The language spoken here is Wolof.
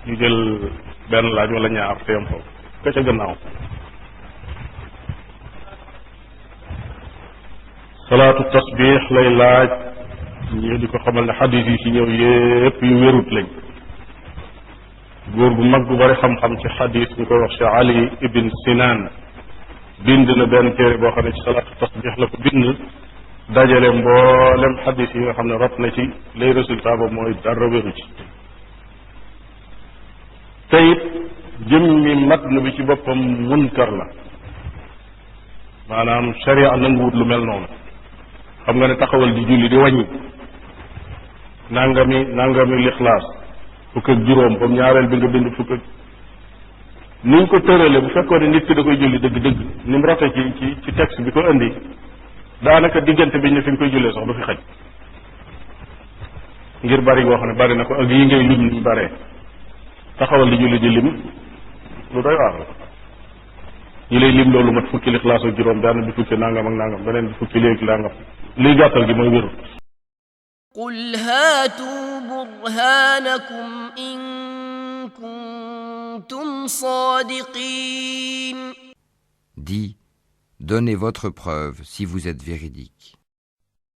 ñu jël benn laaj wala ñaar teem foofu ka ca gannaaw. salaatu tasbix lay laaj ñu di ko xamal ne xadis yi ci ñëw yépp yu wérut lañ. góor bu mag bu bari xam-xam ci xadis ñu koy wax ci Ali ibn Sinan bind na benn téere boo xam ne ci salaatu tasbix la ko bind dajale mboolem xadis yi nga xam ne rot na ci lay résultat ba mooy dara wéru ci. te it jëmmi matn bi ci boppam munkar la maanaam sharia nanguwut lu mel noonu. xam nga ne taxawal di julli di wàññi nangami lixlaas fukk ak juróom ba ñaareel bi nga bind fukk ak ni ñu ko tërale bu fekkoon ne nit ki da koy julli dëgg-dëgg ni mu rote ci texte bi ko indi daanaka diggante bi ñu fi nga koy jullee sax du fi xaj ngir bari goo xam ne bari na ko ak yi ngay lim ni baree taxawal di julli di lim lu doy waar la ñi lay lim loolu mat fukki lixlaas ak juróom benn bi fukki nangam ak nangam beneen bi fukki léegi nangam liy gàttal gi mooy wérul. قل هاتوا برهانكم إن كنتم صادقين. Dis, donnez votre preuve si vous êtes véridique.